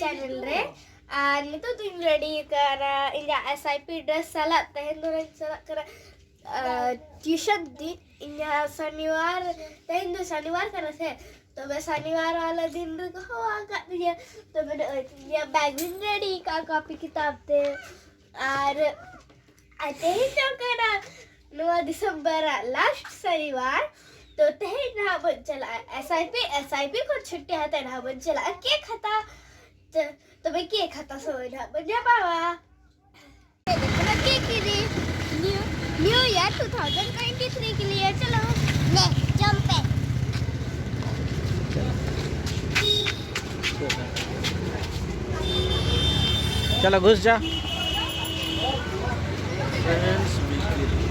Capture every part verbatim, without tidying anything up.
Channel ᱨᱮ᱾ ᱟᱨ ᱱᱤᱛᱚᱜ ᱫᱚᱧ ᱨᱮᱰᱤ ᱟᱠᱟᱱᱟ ᱤᱧᱟᱹᱜ ᱮᱥ ᱟᱭ ᱯᱤ ᱰᱨᱮᱥ ᱥᱟᱞᱟᱜ᱾ ᱛᱮᱦᱮᱧ ᱫᱚ ᱱᱟᱧ ᱪᱟᱞᱟᱜ ᱠᱟᱱᱟ, ᱟᱨ, ᱴᱤᱭᱩᱥᱚᱱ ᱫᱤᱱ᱾ ᱤᱧᱟᱹᱜ ᱥᱚᱱᱤᱵᱟᱨ, ᱛᱮᱦᱮᱧ ᱫᱚ ᱥᱚᱱᱤᱵᱟᱨ ᱠᱟᱱᱟ ᱥᱮ, ᱛᱚᱵᱮ ᱥᱚᱱᱤᱵᱟᱨ ᱣᱟᱞᱟ ᱫᱤᱱ ᱨᱮᱠᱚ ᱦᱚᱦᱚ ᱟᱠᱟᱫ ᱫᱤᱧᱟ᱾ ᱛᱚᱵᱮ ᱱᱚᱜᱼᱚᱭ ᱤᱧᱟᱹᱜ ᱵᱮᱜᱽ ᱤᱧ ᱨᱮᱰᱤ ᱟᱠᱟᱫ, ᱠᱚᱯᱤ ᱠᱤᱛᱟᱵ ᱛᱮ᱾ ᱟᱨ, ᱟᱨ ᱛᱮᱦᱮᱧ ᱫᱚ ᱠᱟᱱᱟ ᱱᱚᱣᱟ ᱰᱤᱥᱮᱢᱵᱚᱨ ᱨᱮᱭᱟᱜ ᱞᱟᱥᱴ ᱥᱚᱱᱤᱵᱟᱨ᱾ ᱛᱚ ᱛᱮᱦᱮᱧ ᱱᱟᱦᱟᱜ ᱵᱚᱱ ᱪᱟᱞᱟᱜᱼᱟ S I P, S I P ᱠᱷᱚᱱ ᱪᱷᱩᱴᱤ ᱦᱟᱛᱟᱣ ᱱᱟᱦᱟᱜ ᱵᱚᱱ ᱪᱟᱞᱟᱜᱼᱟ ᱠᱮᱠ ᱦᱟᱛᱟᱣ᱾ ᱛᱚ, ᱛᱚᱵᱮ ᱠᱮᱠ ᱦᱟᱛᱟᱣ ᱥᱚᱢᱚᱭ ᱱᱟᱦᱟᱜ ᱵᱚᱱ ᱧᱟᱯᱟᱢᱟ᱾ ᱠᱮᱠ ᱠᱤᱨᱤᱧ, new, new year two thousand twenty three ᱠᱮ ᱞᱤᱭᱮ ᱪᱚᱞᱚ᱾ ᱞᱮ, ᱡᱚᱢ ᱯᱮ᱾ चलो घुस जा। फ्रेंड्स, बिल्कुल।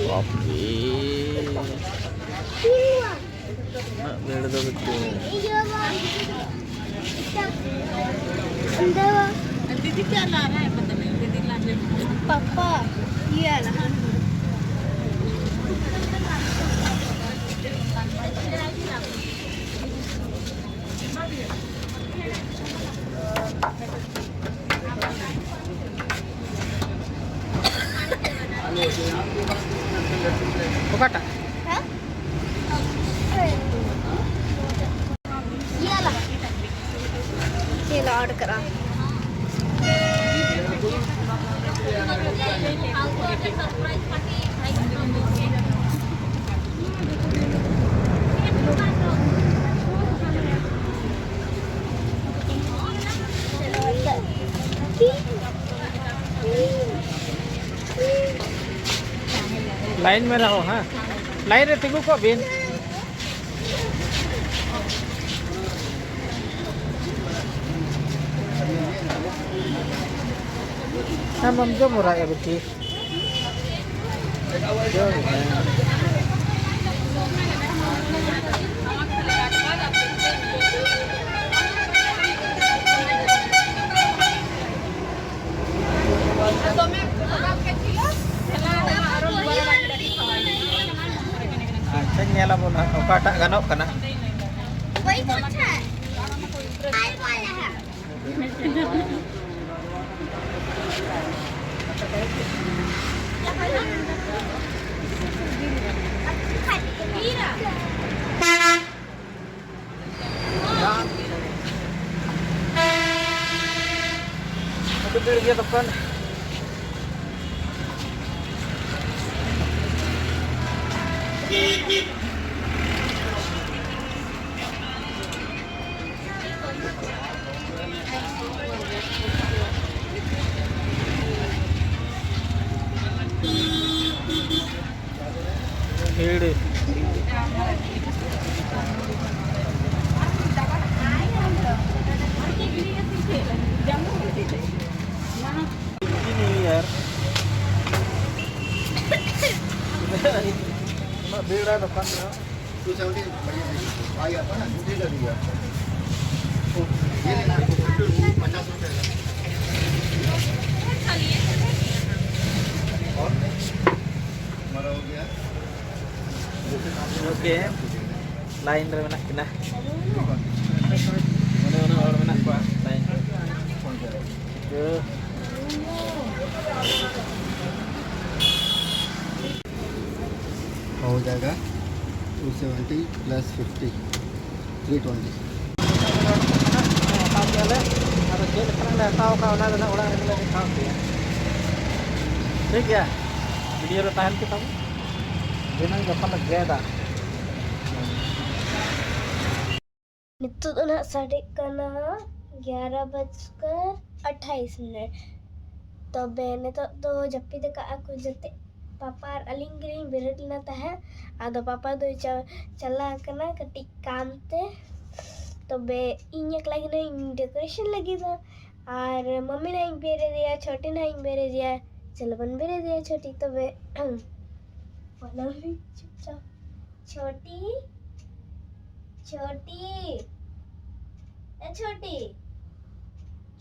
बाप रे। ᱩᱱᱟᱹᱜ ᱵᱷᱤᱲ ᱫᱚ ᱵᱟᱹᱪᱩᱜ᱾ ᱫᱤᱫᱤ ᱪᱮᱫ ᱞᱟᱜᱟᱣ ᱨᱮ? ᱯᱟᱛᱟ ᱞᱮ, ᱫᱤᱫᱤ ᱞᱟᱜᱟᱣ᱾ ᱯᱟᱯᱟ, ᱤᱭᱟᱹ ᱞᱟᱦᱟ᱾ ᱚᱠᱟᱴᱟᱜ? ᱦᱮᱸ? ᱤᱭᱟᱹ ᱞᱟᱦᱟ᱾ ᱪᱮᱫ ᱞᱟᱦᱟ ᱚᱰᱟᱨ ᱠᱟᱜᱼᱟ? लाइन में रहो, हाँ, लाइन ᱨᱮ ᱛᱤᱸᱜᱩ ᱠᱚᱜ ᱵᱤᱱ᱾ ᱟᱢ ᱵᱟᱢ ᱡᱚᱢ ᱦᱚᱨᱟᱭᱮᱫᱼᱟ ᱵᱤᱴᱤ? ᱧᱮᱞ ᱟᱵᱚᱱ ᱦᱟᱸᱜ ᱚᱠᱟᱴᱟᱜ ᱜᱟᱱᱚᱜ ᱠᱟᱱᱟ᱾ वही तो अच्छा है। ᱟᱹᱰᱤ ᱵᱷᱤᱲ ᱜᱮᱭᱟ ᱫᱚᱠᱟᱱ᱾ ᱵᱷᱤᱲ᱾ ᱩᱱᱟᱹᱜ ᱵᱷᱤᱲᱟ ᱫᱚᱠᱟᱱ ᱨᱮᱦᱚᱸ᱾ टू सेवेंटी, भाई आता ना, दूसरी का दिया। ये लेना है, पचास रुपए का। और हमारा हो गया। ᱳᱠᱮ, ᱞᱟᱭᱤᱱ ᱨᱮ ᱢᱮᱱᱟᱜ ᱠᱤᱱᱟ᱾ ᱚᱱᱮ ᱚᱱᱟ ᱦᱚᱲ ᱢᱮᱱᱟᱜ ᱠᱚᱣᱟ ᱞᱟᱭᱤᱱ ᱨᱮ᱾ ᱦᱚᱸ, ᱦᱩᱭᱩᱜᱼᱟ᱾ Two seventy plus fifty, three twenty. ᱦᱟᱛᱟᱣ ᱠᱮᱜᱼᱟ ᱞᱮ᱾ ᱟᱫᱚ ᱪᱮᱫ ᱞᱮᱠᱟᱱᱟᱜ ᱞᱮ ᱦᱟᱛᱟᱣ ᱠᱟᱜᱼᱟ, ᱚᱱᱟ ᱫᱚ ᱱᱟᱜ ᱚᱲᱟᱜ ᱨᱮᱜᱮ ᱞᱮ ᱫᱮᱠᱷᱟᱣ ᱯᱮᱭᱟ᱾ ᱴᱷᱤᱠ ᱜᱮᱭᱟ, ᱵᱷᱤᱰᱤᱭᱳ ᱨᱮ ᱛᱟᱦᱮᱱ ᱯᱮ ᱛᱟᱵᱚᱱ᱾ ᱫᱷᱤᱱᱟᱹᱝ ᱡᱚᱠᱷᱚᱱ ᱞᱮ ᱜᱮᱫᱟ᱾ ᱱᱤᱛᱚᱜ ᱫᱚ ᱱᱟᱦᱟᱜ ᱥᱟᱰᱮᱜ ᱠᱟᱱᱟ ᱜᱭᱟᱨᱟ ᱵᱟᱡᱠᱟᱨ ᱟᱴᱷᱟᱭᱤᱥ ᱢᱤᱱᱤᱴ᱾ ᱛᱚᱵᱮ ᱱᱤᱛᱚᱜ ᱫᱚ ᱡᱟᱹᱯᱤᱫ ᱟᱠᱟᱫᱼᱟ ᱠᱚ ᱡᱚᱛᱚ᱾ ᱯᱟᱯᱟ ᱟᱨ ᱟᱹᱞᱤᱧ ᱜᱮᱞᱤᱧ ᱵᱮᱨᱮᱫ ᱞᱮᱱᱟ ᱛᱟᱦᱮᱸᱫ᱾ ᱟᱫᱚ ᱯᱟᱯᱟ ᱫᱚᱭ ᱪᱟ-, ᱪᱟᱞᱟᱣ ᱟᱠᱟᱱᱟ ᱠᱟᱹᱴᱤᱡ ᱠᱟᱢ ᱛᱮ᱾ ᱛᱚᱵᱮ ᱤᱧ ᱮᱠᱞᱟ ᱜᱮ ᱱᱟᱦᱟᱜ ᱤᱧ ᱰᱮᱠᱳᱨᱮᱥᱚᱱ ᱞᱟᱹᱜᱤᱫ ᱫᱚ᱾ ᱟᱨ ᱢᱟᱢᱤ ᱱᱟᱦᱟᱜ ᱤᱧ ᱵᱮᱨᱮᱫᱮᱭᱟ, ᱪᱷᱳᱴᱤ ᱱᱟᱦᱟᱜ ᱤᱧ ᱵᱮᱨᱮᱫᱮᱭᱟ᱾ ᱪᱚᱞᱚ ᱵᱚᱱ ᱵᱮᱨᱮᱫᱮᱭᱟ ᱪᱷᱳᱴᱤ ᱛᱚᱵᱮ᱾ ᱯᱟᱞᱟᱣ ᱞᱤᱧ ᱪᱩᱯᱪᱟᱯ᱾ छोटी, छोटी, ए छोटी,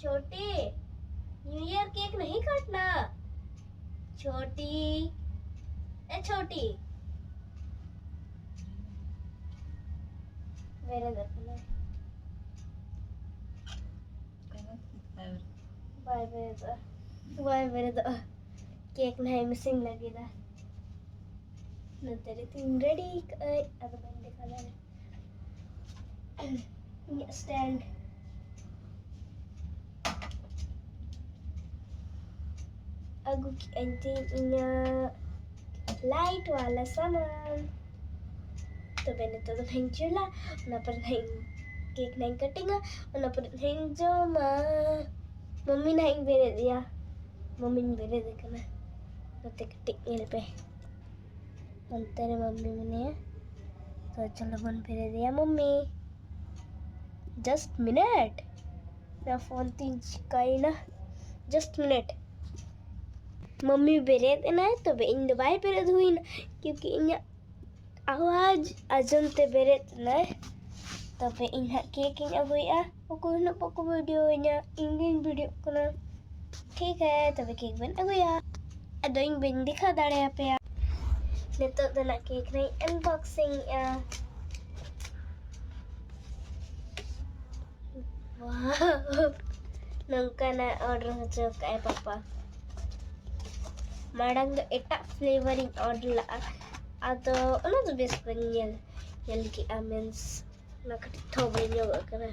छोटी, न्यू ईयर केक नहीं काटना। छोटी, ए छोटी। ᱵᱮᱨᱮᱫᱚᱜ ᱠᱟᱱᱟᱭ᱾ ᱵᱟᱭ ᱵᱮᱨᱮᱫᱚᱜᱼᱟ, ᱵᱟᱭ ᱵᱮᱨᱮᱫᱚᱜᱼᱟ᱾ ᱠᱮᱠ ᱱᱟᱦᱟᱜ ᱢᱤᱥᱤᱱ ᱞᱟᱹᱜᱤᱫᱟ᱾ ᱱᱚᱛᱮ ᱨᱮ ᱛᱤᱧ ᱨᱮᱰᱤ ᱠᱟᱜᱼᱟᱹᱧ, ᱟᱫᱚ ᱵᱟᱹᱧ ᱫᱮᱠᱷᱟᱣ ᱫᱟᱲᱮᱭᱟᱜᱼᱟ᱾ ᱤᱧᱟᱹᱜ ᱥᱴᱮᱱᱰ ᱟᱹᱜᱩ ᱠᱮᱜᱼᱟᱹᱧ ᱛᱤᱧ ᱤᱧᱟᱹᱜ ᱞᱟᱭᱤᱴ ᱣᱟᱞᱟ ᱥᱟᱢᱟᱱ᱾ ᱛᱚᱵᱮ ᱱᱤᱛᱚᱜ ᱫᱚ ᱱᱟᱦᱟᱜ ᱤᱧ ᱡᱩᱞᱟ, ᱚᱱᱟ ᱯᱚᱨᱮ ᱱᱟᱦᱟᱜ ᱤᱧ ᱠᱮᱠ ᱱᱟᱦᱟᱜ ᱤᱧ ᱠᱟᱴᱤᱝᱟ, ᱚᱱᱟ ᱯᱚᱨᱮ ᱱᱟᱦᱟᱜ ᱤᱧ ᱡᱚᱢᱟ᱾ ᱢᱟᱢᱤ ᱱᱟᱦᱟᱜ ᱤᱧ ᱵᱮᱨᱮᱫ ᱮᱭᱟ, ᱢᱟᱢᱤᱧ ᱵᱮᱨᱮᱫ ᱮ ᱠᱟᱱᱟ᱾ ᱱᱚᱛᱮ ᱠᱟᱹᱴᱤᱡ ᱧᱮᱞ ᱯᱮ, ᱚᱱᱛᱮ ᱨᱮ ᱢᱟᱢᱤ ᱢᱮᱱᱟᱭᱟ᱾ ᱛᱚ ᱪᱚᱞᱚ ᱵᱚᱱ ᱵᱮᱨᱮᱫᱮᱭᱟ ᱢᱟᱢᱤ᱾ Just minute, ᱱᱚᱣᱟ ᱯᱷᱳᱱ ᱛᱤᱧ ᱪᱤᱠᱟᱹᱭᱮᱱᱟ᱾ Just minute᱾ ᱢᱟᱢᱤ ᱵᱮᱨᱮᱫ ᱮᱱᱟᱭ, ᱛᱚᱵᱮ ᱤᱧ ᱫᱚ ᱵᱟᱭ ᱵᱮᱨᱮᱫ ᱦᱩᱭᱱᱟ, ᱠᱤᱭᱩᱠᱤ ᱤᱧᱟᱹᱜ ᱟᱣᱟᱡᱽ ᱟᱸᱡᱚᱢ ᱛᱮ ᱵᱮᱨᱮᱫ ᱮᱱᱟᱭ᱾ ᱛᱚᱵᱮ ᱤᱧ ᱦᱟᱸᱜ ᱠᱮᱠ ᱤᱧ ᱟᱹᱜᱩᱭᱮᱫᱼᱟ᱾ ᱚᱠᱚᱭ ᱦᱚᱸ ᱵᱟᱠᱚ ᱵᱷᱤᱰᱤᱭᱳ ᱤᱧᱟ, ᱤᱧ ᱜᱤᱧ ᱵᱷᱤᱰᱤᱭᱳᱜ ᱠᱟᱱᱟ᱾ ᱴᱷᱤᱠ ᱦᱮ, ᱛᱚᱵᱮ ᱠᱮᱠ ᱵᱚᱱ ᱟᱹᱜᱩᱭᱟ᱾ ᱟᱫᱚ ᱤᱧ ᱵᱟᱹᱧ ᱫᱮᱠᱷᱟᱣ ᱫᱟᱲᱮᱭᱟᱯᱮᱭᱟ᱾ ᱱᱤᱛᱚᱜ ᱫᱚ ᱱᱟᱜ ᱠᱮᱠ ᱱᱟᱜ ᱤᱧ ᱟᱱᱵᱚᱠᱥᱤᱝ ᱮᱜᱼᱟ᱾ ᱣᱟᱣ, ᱱᱚᱝᱠᱟᱱᱟᱜ ᱚᱰᱟᱨ ᱦᱚᱪᱚ ᱠᱟᱜᱼᱟᱭ ᱯᱟᱯᱟ᱾ ᱢᱟᱲᱟᱝ ᱫᱚ ᱮᱴᱟᱜ ᱯᱷᱞᱮᱵᱟᱨ ᱤᱧ ᱚᱰᱟᱨ ᱞᱟᱜᱼᱟ, ᱟᱫᱚ ᱚᱱᱟ ᱫᱚ ᱵᱮᱥ ᱵᱟᱹᱧ ᱧᱮᱞ, ᱧᱮᱞ ᱠᱮᱜᱼᱟ, ᱢᱤᱱᱥ ᱚᱱᱟ ᱠᱟᱹᱴᱤᱡ ᱛᱷᱚᱵᱲᱤ ᱧᱚᱜᱚᱜ ᱠᱟᱱᱟ᱾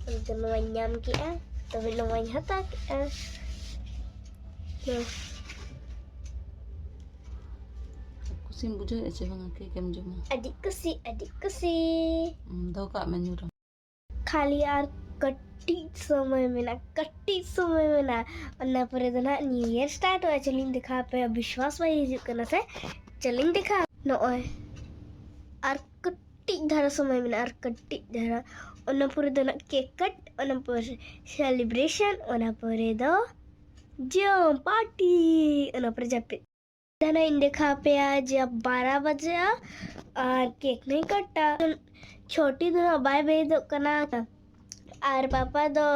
ᱚᱱᱟᱛᱮ ᱱᱚᱣᱟᱧ ᱧᱟᱢ ᱠᱮᱜᱼᱟ, ᱛᱚᱵᱮ ᱱᱚᱣᱟᱧ ᱦᱟᱛᱟᱣ ᱠᱮᱜᱼᱟ᱾ ᱱᱚᱣᱟ᱾ ᱠᱩᱥᱤᱢ ᱵᱩᱡᱷᱟᱹᱣᱮᱫᱼᱟ ᱪᱮ ᱵᱟᱝᱟ ᱠᱮᱠ ᱮᱢ ᱡᱚᱢᱟ? ᱟᱹᱰᱤ ᱠᱩᱥᱤ, ᱟᱹᱰᱤ ᱠᱩᱥᱤ᱾ ᱩᱸ, ᱫᱚᱦᱚ ᱠᱟᱜ ᱢᱮ ᱧᱩᱨᱟᱢ᱾ ᱠᱷᱟᱹᱞᱤ ᱟᱨ ᱠᱟᱹᱴᱤᱡ ᱥᱚᱢᱚᱭ ᱢᱮᱱᱟᱜᱼᱟ, ᱠᱟᱹᱴᱤᱡ ᱥᱚᱢᱚᱭ ᱢᱮᱱᱟᱜᱼᱟ᱾ ᱚᱱᱟ ᱯᱚᱨᱮ ᱫᱚ ᱱᱟᱦᱟᱜ ᱱᱤᱭᱩ ᱤᱭᱟᱨ ᱥᱴᱟᱨᱴᱚᱜᱼᱟ᱾ ᱪᱚᱞᱤᱧ ᱫᱮᱠᱷᱟᱣ ᱟᱯᱮᱭᱟ, ᱵᱤᱥᱣᱟᱥ ᱵᱟᱭ ᱦᱤᱡᱩᱜ ᱠᱟᱱᱟ ᱥᱮ? ᱪᱚᱞᱤᱧ ᱫᱮᱠᱷᱟᱣ᱾ ᱱᱚᱜᱼᱚᱭ ᱟᱨ ᱠᱟᱹᱴᱤᱡ ᱫᱷᱟᱨᱟ ᱥᱚᱢᱚᱭ ᱢᱮᱱᱟᱜᱼᱟ, ᱟᱨ ᱠᱟᱹᱴᱤᱡ ᱫᱷᱟᱨᱟ᱾ ᱚᱱᱟ ᱯᱚᱨᱮ ᱫᱚ ᱱᱟᱦᱟᱜ ᱠᱮᱠ ᱠᱟᱴ, ᱚᱱᱟ ᱯᱚᱨᱮ ᱥᱮᱞᱤᱵᱨᱮᱥᱚᱱ, ᱚᱱᱟ ᱯᱚᱨᱮ ᱫᱚ ᱡᱚᱢ ᱯᱟᱨᱴᱤ, ᱚᱱᱟ ᱯᱚᱨᱮ ᱡᱟᱹᱯᱤᱫ᱾ ᱫᱷᱟᱱᱟᱧ ᱫᱮᱠᱷᱟᱣ ᱟᱯᱮᱭᱟ ᱡᱮ ᱵᱟᱨᱟ ᱵᱟᱡᱮᱜᱼᱟ ᱟᱨ ᱠᱮᱠ ᱱᱟᱦᱟᱜ ᱠᱟᱴᱟ᱾ ᱪᱷᱳᱴᱤ ᱫᱚ ᱱᱟᱦᱟᱜ ᱵᱟᱭ ᱵᱮᱨᱮᱫᱚᱜ ᱠᱟᱱᱟ ᱟᱨ ᱯᱟᱯᱟ ᱫᱚ,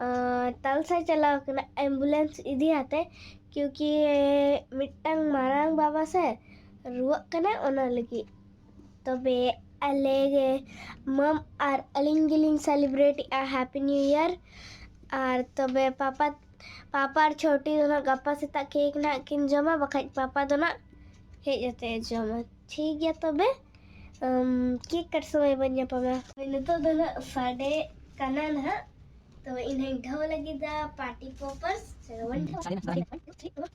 ᱟᱸ, ᱛᱟᱞᱥᱟᱭ ᱪᱟᱞᱟᱣ ᱠᱟᱱᱟ ᱮᱢᱵᱩᱞᱮᱱᱥ ᱤᱫᱤ ᱟᱛᱮ, ᱠᱤᱭᱩᱠᱤ ᱢᱤᱫᱴᱟᱝ ᱢᱟᱨᱟᱝ ᱵᱟᱵᱟ ᱥᱮ ᱨᱩᱣᱟᱹᱜ ᱠᱟᱱᱟ, ᱚᱱᱟ ᱞᱟᱹᱜᱤᱫ᱾ ᱛᱚᱵᱮ ᱟᱞᱮ ᱜᱮ ᱢᱟᱢ ᱟᱨ ᱟᱹᱞᱤᱧ ᱜᱮᱞᱤᱧ ᱥᱮᱞᱤᱵᱨᱮᱴᱮᱜᱼᱟ ᱦᱮᱯᱤ ᱱᱤᱭᱩ ᱤᱭᱟᱨ᱾ ᱟᱨ ᱛᱚᱵᱮ ᱯᱟᱯᱟ ᱯᱟᱯᱟ ᱟᱨ ᱪᱷᱳᱴᱤ ᱫᱚ ᱱᱟᱜ ᱜᱟᱯᱟ ᱥᱮᱛᱟᱜ ᱠᱮᱠ ᱱᱟᱜ ᱠᱤᱱ ᱡᱚᱢᱟ, ᱵᱟᱠᱷᱟᱡ ᱯᱟᱯᱟ ᱫᱚ ᱱᱟᱜ ᱦᱮᱡ ᱠᱟᱛᱮ ᱮ ᱡᱚᱢᱟ᱾ ᱴᱷᱤᱠ ᱜᱮᱭᱟ ᱛᱚᱵᱮ, ᱟᱢ, ᱠᱮᱠ ᱠᱟᱴ ᱥᱚᱢᱚᱭ ᱵᱚᱱ ᱧᱟᱯᱟᱢᱟ᱾ ᱱᱤᱛᱚᱜ ᱫᱚ ᱱᱟᱜ ᱥᱟᱰᱮ ᱠᱟᱱᱟ ᱱᱟᱦᱟᱜ, ᱛᱚᱵᱮ ᱤᱧ ᱦᱚᱧ ᱰᱷᱟᱣ ᱞᱟᱹᱜᱤᱫᱟ ᱯᱟᱨᱴᱤ ᱯᱚᱯᱟᱨᱥ᱾ ᱥᱟᱰᱮ ᱠᱟᱱᱟ, ᱥᱟᱰᱮ ᱠᱟᱱᱟ᱾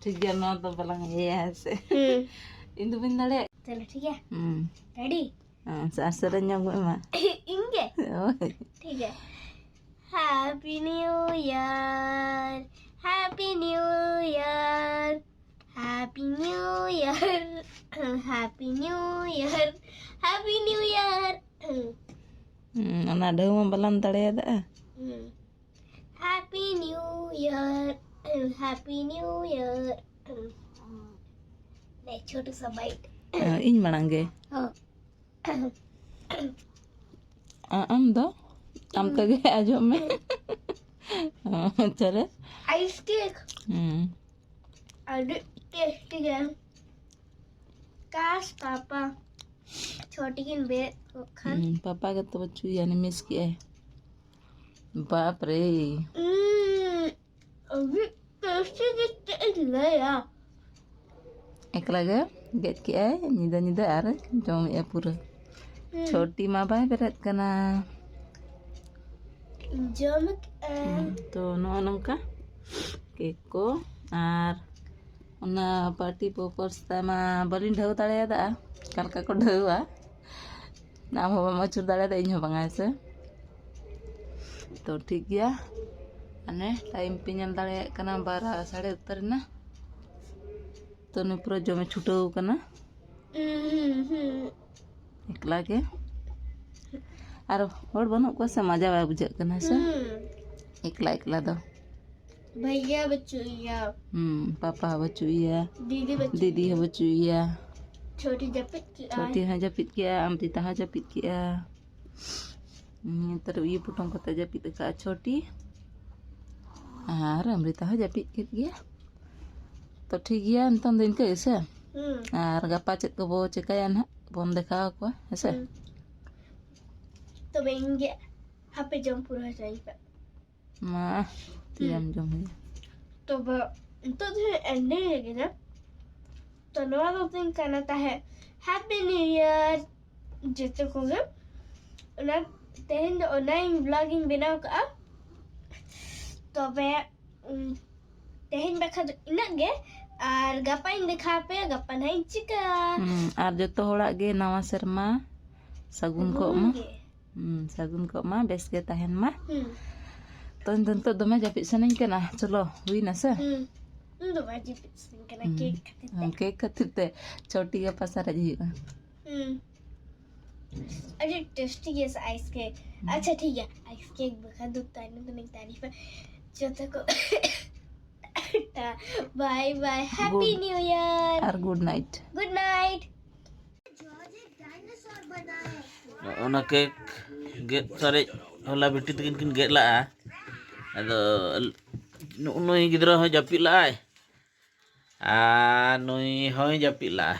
ᱴᱷᱤᱠ ᱜᱮᱭᱟ, ᱱᱚᱣᱟ ᱫᱚ ᱵᱟᱞᱟᱝ ᱤᱭᱟᱹᱭᱟ, ᱦᱮᱸ ᱥᱮ? ᱦᱩᱸ᱾ ᱤᱧ ᱫᱚ ᱵᱟᱹᱧ ᱫᱟᱲᱮᱭᱟᱜ᱾ ᱪᱚᱞᱚ, ᱴᱷᱤᱠ ᱜᱮᱭᱟ᱾ ᱦᱩᱸ᱾ ᱨᱮᱰᱤ? ᱦᱮᱸ, ᱟᱨ ᱥᱮᱨᱮᱧ ᱧᱚᱜ ᱢᱮ ᱢᱟ᱾ ᱤᱧ ᱜᱮ? ᱦᱳᱭ᱾ ᱴᱷᱤᱠ ᱜᱮᱭᱟ᱾ Happy New Year, Happy New Year, Happy New Year, Happy New Year, Happy New Year. ᱦᱩᱸ, ᱚᱱᱟ ᱰᱷᱟᱹᱣ ᱢᱟ ᱵᱟᱞᱟᱝ ᱫᱟᱲᱮᱭᱟᱫᱟ᱾ ᱦᱩᱸ᱾ Happy New Year, Happy New Year. ᱞᱮ, ᱪᱷᱳᱴᱩ ᱥᱟ ᱵᱟᱭᱤᱴ᱾ ᱦᱮᱸ, ᱤᱧ ᱢᱟᱲᱟᱝ ᱜᱮ᱾ ᱦᱚᱸ᱾ ᱟ-, ᱟᱢ ᱫᱚ? ᱟᱢ ᱛᱮᱜᱮ ᱟᱸᱡᱚᱢ ᱢᱮ᱾ ᱦᱚᱸ, ᱪᱚᱞᱮ᱾ Ice cake. ᱦᱩᱸ᱾ ᱟᱹᱰᱤ ᱴᱮᱥᱴᱤ ᱜᱮ᱾ ᱠᱟᱥ ᱯᱟᱯᱟ ᱪᱷᱚᱴᱤ ᱠᱤᱱ ᱵᱮᱨᱮᱫ ᱠᱚᱜ ᱠᱷᱟᱱ᱾ ᱦᱩᱸ, ᱯᱟᱯᱟ ᱜᱮᱛᱚ ᱵᱟᱹᱪᱩᱭᱟ, ᱱᱤᱢᱤᱥ ᱠᱮᱜᱼᱟᱭ᱾ ᱵᱟᱯ ᱨᱮ᱾ ᱩᱸ, ᱟᱹᱰᱤ ᱴᱮᱥᱴᱤ ᱜᱮ, ᱪᱮᱫ ᱤᱧ ᱞᱟᱹᱭᱟ᱾ ᱮᱠᱞᱟ ᱜᱮ ᱜᱮᱫ ᱠᱮᱜᱼᱟᱭ ᱧᱤᱫᱟᱹ ᱧᱤᱫᱟᱹ ᱟᱨ ᱡᱚᱢᱮᱜᱼᱟ ᱯᱩᱨᱟᱹ᱾ ᱦᱩᱸ᱾ ᱪᱷᱚᱴᱤ ᱢᱟ ᱵᱟᱭ ᱵᱮᱨᱮᱫ ᱠᱟᱱᱟ᱾ ᱡᱚᱢ ᱠᱮᱜᱼᱟ᱾ ᱦᱩᱸ, ᱛᱚ ᱱᱚᱜᱼᱚ ᱱᱚᱝᱠᱟ ᱠᱮᱠ ᱠᱚ ᱟᱨ ᱚᱱᱟ ᱯᱟᱨᱴᱤ ᱯᱚᱯᱚᱨᱥ ᱛᱟᱭᱢᱟ ᱵᱟᱹᱞᱤᱧ ᱰᱷᱟᱹᱣ ᱫᱟᱲᱮᱭᱟᱫᱟ, ᱚᱠᱟ ᱞᱮᱠᱟ ᱠᱚ ᱰᱷᱟᱹᱣᱟ᱾ ᱟᱢ ᱦᱚᱸ ᱵᱟᱢ ᱟᱹᱪᱩᱨ ᱫᱟᱲᱮᱭᱟᱫᱟ, ᱤᱧ ᱦᱚᱸ ᱵᱟᱝᱟ, ᱦᱮᱸ ᱥᱮ? ᱛᱚ ᱴᱷᱤᱠ ᱜᱮᱭᱟ, ᱦᱟᱱᱮ ᱴᱟᱭᱤᱢ ᱯᱮ ᱧᱮᱞ ᱫᱟᱲᱮᱭᱟᱜ ᱠᱟᱱᱟ, ᱵᱟᱨᱟ ᱥᱟᱲᱮ ᱩᱛᱟᱹᱨ ᱮᱱᱟ᱾ ᱛᱚ ᱱᱩᱭ ᱯᱩᱨᱟᱹ ᱡᱚᱢᱮ ᱪᱷᱩᱴᱟᱹᱣ ᱠᱟᱱᱟ᱾ ᱩᱸ, ᱦᱩᱸ, ᱦᱩᱸ᱾ ᱮᱠᱞᱟ ᱜᱮ᱾ ᱟᱨ ᱦᱚᱲ ᱵᱟᱹᱱᱩᱜ ᱠᱚᱣᱟ ᱥᱮ, ᱢᱟᱡᱟ ᱵᱟᱭ ᱵᱩᱡᱷᱟᱹᱜ ᱠᱟᱱᱟ ᱥᱮ? ᱦᱩᱸ᱾ ᱮᱠᱞᱟ ᱮᱠᱞᱟ ᱫᱚ᱾ ᱵᱷᱟᱭᱭᱟ ᱵᱟᱹᱪᱩᱜ ᱮᱭᱟ᱾ ᱦᱩᱸ, ᱯᱟᱯᱟ ᱦᱚᱸ ᱵᱟᱹᱪᱩᱜ ᱮᱭᱟ᱾ ᱫᱤᱫᱤ ᱵᱟᱹᱪᱩᱜ ᱫᱤᱫᱤ ᱦᱚᱸ ᱮᱭᱟ᱾ ᱵᱟᱹᱪᱩᱜ ᱮᱭᱟ᱾ ᱪᱷᱚᱴᱤ ᱡᱟᱹᱯᱤᱫ ᱠᱮᱜᱼᱟᱭ᱾ ᱪᱷᱚᱴᱤ ᱦᱚᱸ ᱡᱟᱹᱯᱤᱫ ᱠᱮᱜᱼᱟ, ᱟᱢᱨᱤᱛᱟ ᱦᱚᱸ ᱡᱟᱹᱯᱤᱫ ᱠᱮᱜᱼᱟ᱾ ᱱᱤᱭᱟᱹ ᱛᱟᱹᱨᱩᱵ ᱤᱭᱟᱹ ᱯᱚᱴᱚᱢ ᱠᱟᱛᱮ ᱡᱟᱹᱯᱤᱫ ᱟᱠᱟᱫᱼᱟ ᱪᱷᱚᱴᱤ᱾ ᱟᱨ ᱟᱢᱨᱤᱛᱟ ᱦᱚᱸ ᱡᱟᱹᱯᱤᱫ ᱠᱮᱫ ᱜᱮᱭᱟ᱾ ᱛᱚ ᱴᱷᱤᱠ ᱜᱮᱭᱟ, ᱱᱤᱛᱚᱝ ᱫᱚ ᱤᱱᱠᱟᱹ ᱜᱮᱥᱮ? ᱦᱩᱸ᱾ ᱟᱨ ᱜᱟᱯᱟ ᱪᱮᱫ ᱠᱚᱵᱚ ᱪᱮᱠᱟᱭᱟ ᱱᱟᱦᱟᱜ, ᱵᱚᱱ ᱫᱮᱠᱷᱟᱣ ᱟᱠᱚᱣᱟ, ᱦᱮᱸᱥᱮ? ᱦᱩᱸ᱾ ᱛᱚᱵᱮ ᱤᱧ ᱜᱮ ᱦᱟᱯᱮ ᱡᱚᱢ ᱯᱩᱨᱟᱹ ᱦᱚᱪᱚᱧ ᱯᱮ᱾ ᱢᱟ, ᱛᱤᱨᱮᱢ ᱦᱩᱸ᱾ ᱡᱚᱢ ᱦᱩᱭᱩᱜᱼᱟ? ᱛᱚᱵᱮ ᱱᱤᱛᱚᱜ ᱫᱚ ᱮᱱᱰᱤᱝ ᱨᱮᱜᱮ ᱱᱟ᱾ ᱛᱚ ᱱᱚᱣᱟ ᱫᱚ ᱛᱤᱧ ᱠᱟᱱᱟ ᱛᱟᱦᱮᱸᱫ Happy New Year ᱡᱚᱛᱚ ᱠᱚᱜᱮ᱾ ᱚᱱᱟ ᱛᱮᱦᱮᱧ ᱫᱚ ᱚᱱᱞᱟᱭᱤᱱ ᱵᱞᱚᱜ ᱤᱧ ᱵᱮᱱᱟᱣ ᱠᱟᱜᱼᱟ᱾ ᱛᱚᱵᱮ, ᱩᱢ, ᱛᱮᱦᱮᱧ ᱵᱟᱠᱷᱨᱟ ᱫᱚ ᱤᱱᱟᱹᱜ ᱜᱮ᱾ ᱟᱨ ᱜᱟᱯᱟᱧ ᱫᱮᱠᱷᱟᱣ ᱟᱯᱮᱭᱟ, ᱜᱟᱯᱟ ᱱᱟᱦᱟᱜ ᱤᱧ ᱪᱤᱠᱟᱹᱭᱟ᱾ ᱦᱩᱸ, ᱟᱨ ᱡᱚᱛᱚ ᱦᱚᱲᱟᱜ ᱜᱮ ᱱᱟᱣᱟ ᱥᱮᱨᱢᱟ ᱥᱟᱹᱜᱩᱱ ᱠᱚᱜ ᱢᱟ᱾ ᱥᱟᱹᱜᱩᱱ ᱜᱮ᱾ ᱦᱩᱸ, ᱥᱟᱹᱜᱩᱱ ᱠᱚᱜ ᱢᱟ, ᱵᱮᱥ ᱜᱮ ᱛᱟᱦᱮᱱ ᱢᱟ᱾ ᱦᱩᱸ᱾ ᱛᱚ, ᱤᱧ ᱫᱚ ᱱᱤᱛᱚᱜ ᱫᱚᱢᱮ ᱡᱟᱹᱯᱤᱫ ᱥᱟᱱᱟᱧ ᱠᱟᱱᱟ᱾ ᱪᱚᱞᱚ, ᱦᱩᱭᱱᱟ ᱥᱮ? ᱦᱩᱸ᱾ ᱤᱧ ᱫᱚ ᱵᱟᱭ ᱡᱟᱹᱯᱤᱫ ᱥᱟᱱᱟᱧ ᱠᱟᱱᱟ, ᱦᱩᱸ᱾ ᱠᱮᱠ ᱠᱷᱟᱹᱛᱤᱨ ᱛᱮ᱾ ᱦᱩᱸ, ᱠᱮᱠ ᱠᱷᱟᱹᱛᱤᱨ ᱛᱮ᱾ ᱪᱷᱚᱴᱤ ᱜᱟᱯᱟ ᱥᱟᱨᱮᱡ ᱦᱩᱭᱩᱜᱼᱟ᱾ ᱦᱩᱸ᱾ ᱟᱹᱰᱤ ᱴᱮᱥᱴᱤ ᱜᱮᱭᱟ ᱥᱮ ᱟᱭᱤᱥ ᱠᱮᱠ᱾ ᱦᱩᱸ᱾ ᱟᱪᱪᱷᱟ, ᱴᱷᱤᱠ ᱜᱮᱭᱟ, ᱟᱭᱤᱥ ᱠᱮᱠ ᱵᱟᱠᱷᱟᱱ ᱫᱚ ᱛᱟᱭᱱᱚᱢ ᱛᱮᱞᱤᱧ ᱛᱟᱹᱨᱤᱯᱟ᱾ ᱡᱚᱛᱚ ᱠᱚ ᱴᱟ-, bye bye, happy good new year. ᱟᱨ good night. Good night. ᱚᱱᱟ ᱠᱮᱠ ᱜᱮᱫ ᱥᱟᱨᱮᱡ ᱦᱚᱞᱟ ᱵᱤᱴᱤ ᱛᱟᱹᱠᱤᱱ ᱠᱤᱱ ᱜᱮᱫ ᱞᱟᱜᱼᱟ᱾ ᱟᱫᱚ ᱱᱩᱜᱼᱩ ᱱᱩᱭ ᱜᱤᱫᱽᱨᱟᱹ ᱦᱚᱸᱭ ᱡᱟᱹᱯᱤᱫ ᱞᱟᱜᱼᱟᱭ ᱟᱨ ᱱᱩᱭ ᱦᱚᱸᱭ ᱡᱟᱹᱯᱤᱫ ᱞᱟᱜᱼᱟ᱾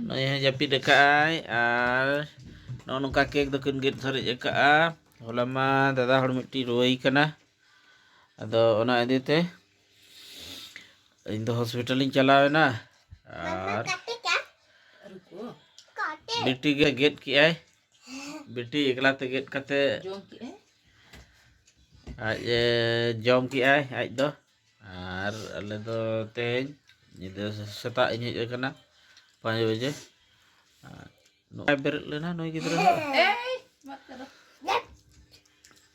ᱱᱩᱭ ᱦᱚᱸᱭ ᱡᱟᱹᱯᱤᱫ ᱟᱠᱟᱫᱼᱟᱭ ᱟᱨ ᱱᱚᱜᱼᱚ ᱱᱚᱝᱠᱟ ᱠᱮᱠ ᱫᱚᱠᱤᱱ ᱜᱮᱫ ᱥᱟᱨᱮᱡ ᱟᱠᱟᱫᱼᱟ᱾ ᱦᱚᱞᱟ ᱢᱟ ᱫᱟᱫᱟ ᱦᱚᱲ ᱢᱤᱫᱴᱤᱡ ᱨᱩᱣᱟᱹᱭ ᱠᱟᱱᱟ, ᱟᱫᱚ ᱚᱱᱟ ᱤᱫᱤ ᱛᱮ ᱤᱧ ᱫᱚ ᱦᱚᱥᱯᱤᱴᱟᱞ ᱤᱧ ᱪᱟᱞᱟᱣ ᱮᱱᱟ ᱟᱨ ᱵᱤᱴᱤ ᱜᱮ ᱜᱮᱫ ᱠᱮᱜᱼᱟᱭ᱾ ᱵᱤᱴᱤ ᱮᱠᱞᱟ ᱛᱮ ᱜᱮᱫ ᱠᱟᱛᱮ ᱡᱚᱢ ᱠᱮᱜᱼᱟᱭ᱾ ᱟᱡ ᱮ ᱡᱚᱢ ᱠᱮᱜᱼᱟᱭ ᱟᱡ ᱫᱚ᱾ ᱟᱨ ᱟᱞᱮ ᱫᱚ ᱛᱮᱦᱮᱧ ᱧᱤᱫᱟᱹ ᱥᱮᱛᱟᱜ ᱤᱧ ᱦᱮᱡ ᱟᱠᱟᱱᱟ ᱯᱟᱸᱪ ᱵᱟᱡᱮ᱾ ᱟᱨ ᱱᱚᱜᱼᱚᱭ ᱵᱮᱨᱮᱫ ᱞᱮᱱᱟ ᱱᱩᱭ ᱜᱤᱫᱽᱨᱟᱹ ᱦᱚᱸ᱾ ᱮᱭ, ᱢᱟᱛ ᱠᱟᱫᱟ᱾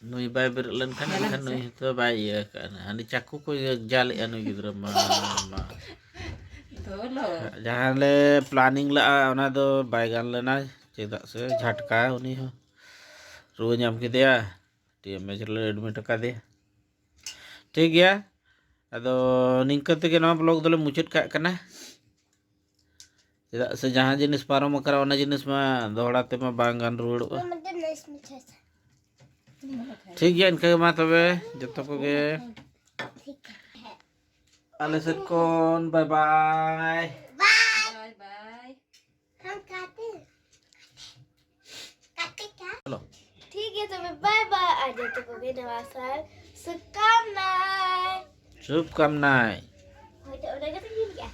ᱱᱩᱭ ᱵᱟᱭ ᱵᱮᱨᱮᱫ ᱞᱮᱱᱠᱷᱟᱱ ᱧᱮᱞᱮᱢ ᱮᱱᱠᱷᱟᱱ ᱥᱮ᱾ ᱱᱩᱭ ᱦᱚᱸᱛᱚ ᱵᱟᱭ ᱤᱭᱟᱹ ᱟᱠᱟᱫᱼᱟ᱾ ᱦᱟᱺᱰᱤ ᱪᱟᱠᱩ ᱠᱚ ᱡᱟᱞᱮᱜᱼᱟ ᱱᱩᱭ ᱜᱤᱫᱽᱨᱟᱹ ᱢᱟ, ᱢᱟ᱾ ᱫᱚᱞᱚ᱾ ᱡᱟᱦᱟᱸ ᱞᱮ planning ᱞᱟᱜᱼᱟ, ᱚᱱᱟ ᱫᱚ ᱵᱟᱭ ᱜᱟᱱ ᱞᱮᱱᱟ᱾ ᱪᱮᱫᱟᱜ ᱥᱮ ᱡᱷᱟᱴᱠᱟ ᱩᱱᱤ ᱦᱚᱸ ᱨᱩᱣᱟᱹ ᱧᱟᱢ ᱠᱮᱫᱮᱭᱟ, ᱴᱤ ᱮᱢ ᱮᱭᱤᱪ ᱨᱮᱞᱮ admit ᱟᱠᱟᱫᱮᱭᱟ᱾ ᱴᱷᱤᱠ ᱜᱮᱭᱟ, ᱟᱫᱚ ᱱᱤᱝᱠᱟᱹ ᱛᱮᱜᱮ ᱱᱚᱣᱟ ᱵᱞᱚᱜ ᱫᱚᱞᱮ ᱢᱩᱪᱟᱹᱫ ᱠᱟᱜ ᱠᱟᱱᱟ᱾ ᱪᱮᱫᱟᱜ ᱥᱮ ᱡᱟᱦᱟᱸ ᱡᱤᱱᱤᱥ ᱯᱟᱨᱚᱢ ᱟᱠᱟᱱᱟ, ᱚᱱᱟ ᱡᱤᱱᱤᱥ ᱢᱟ ᱫᱚᱦᱲᱟ ᱛᱮᱢᱟ ᱵᱟᱝ ᱜᱟᱱ ᱨᱩᱣᱟᱹᱲᱚᱜᱼᱟ᱾ ᱴᱷᱤᱠ ᱜᱮᱭᱟ, ᱤᱱᱠᱟᱹ ᱜᱮ ᱢᱟ ᱛᱚᱵᱮ ᱡᱚᱛᱚ ᱠᱚᱜᱮ ᱟᱞᱮ ᱥᱮᱫ ᱠᱷᱚᱱ ᱵᱟᱭ ᱵᱟᱭ᱾ ᱵᱟᱭ ᱵᱟᱭ᱾ हम खाते हैं। खाते क्या? चलो। ठीक है, तो मैं बाय बाय। आ जाओ तो कभी नवा साल। शुभकामनाएं। शुभकामनाएं। हो तो उन्हें कहते हैं क्या?